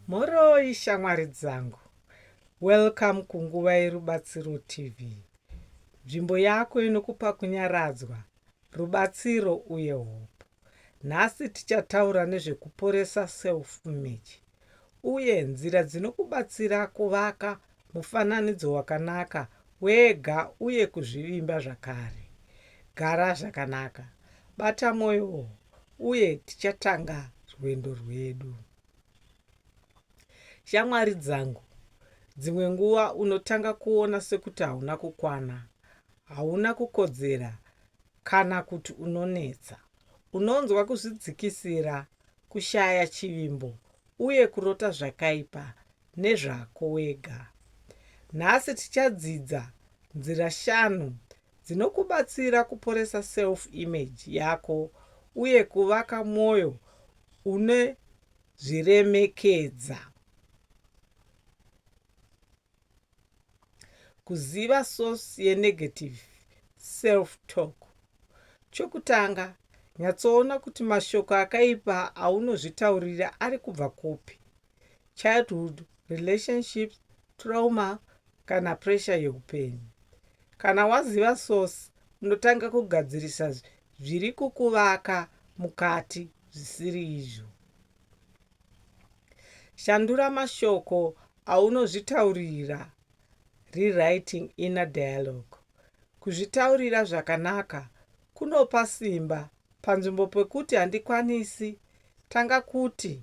Mhoroi shamwari dzangu. Welcome kuNguva yeRubatsiro TV. Nzvimbo yako inokupa kunyaradzwa, rubatsiro uye hope. Nhasi tichataura nezvekuporesa self image uye nzira dzinokubatsira kuvaka mufananidzo wakanaka wega uye kuzvivimba zvakare. Gara zvakanaka, bata mwoyo uye tichatanga rwendo rwedu. Shamwari dzangu, dzimwe nguva unotanga kuona sekuti hauna kukwana, hauna kukodzera kana kuti unonetsa. Unonzwa kuzvidzikisira, kushaya chivimbo uye kurota zvakaipa nezvako wega. Nhasi tichadzidza nzira shanu dzinokubatsira kuporesa self image yako uye kuvaka mwoyo unozviremekedza. Kuziva source yenegative self talk. Chokutanga, nyatsoona kuti mashoko akaipa aunozvitaurira ari kubva kupi. Childhood, relationships, trauma kana pressure yeupenyu. Kana waziva source, unotanga kugadzirisa zviri kukuvaka mukati zvisiri izvo. Shandura mashoko aunozvitaurira rewriting inner dialogue. Kuzvitaurira zvakanaka kunopa simba panzvimbo pekuti handikwanisi, tanga kuti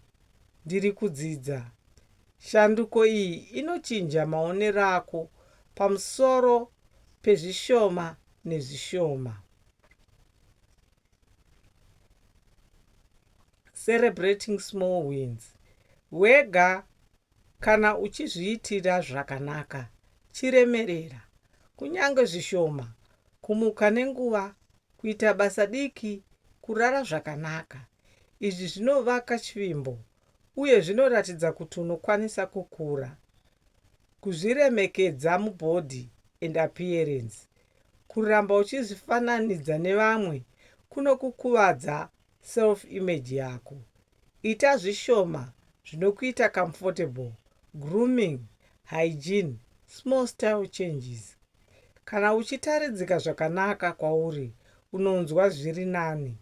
ndiri kudzidza. Shanduko iyi inochinja maonero ako pamusoro pezvishoma nezvishoma. Celebrating small wins. Wega kana uchizviitira zvakanaka, chiremerera. Kunyange zvishoma, kumuka nenguva, kuita basa diki, kurara zvakanaka. Izvi zvinovaka chivimbo uye zvinoratidza kuti unokwanisa kukura. Kuzviremekedza mubody and appearance. Kuramba uchizvifananidza nevamwe kunokukuvadza self image yako. Ita zvishoma zvinokuita comfortable, grooming, hygiene, small style changes. Kana uchitaridzika zvakanaka kwauri unonzwa zviri nani.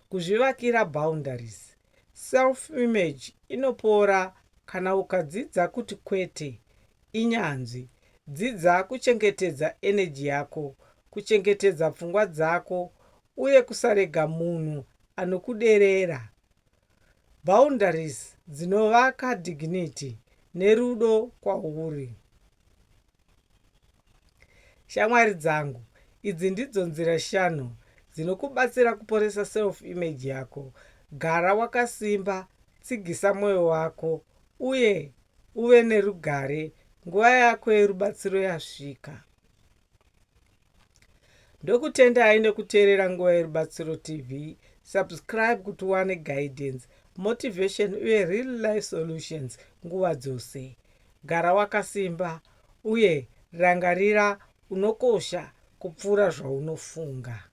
Kuzvivakira boundaries. Self image inopora kana ukadzidza kuti kwete inyanzvi. Dzidza kuchengetedza energy yako, kuchengetedza pfungwa dzako uye kusarega munhu anokuderera. Boundaries dzinovaka dignity nerudo kwauri. Shamwari dzangu, idzi ndidzo nzira shanu dzinokubatsira kuporesa self image yako. Gara wakasimba, tsigisa mwoyo wako uye uve nerugare nguva yako yerubatsiro yasvika. Ndokutendai nekuteerera Nguva yeRubatsiro TV. Subscribe kuti uwane guidance, motivation uye real life solutions nguva dzose. Gara wakasimba uye rangarira unokosha kupfuura zvaunofunga.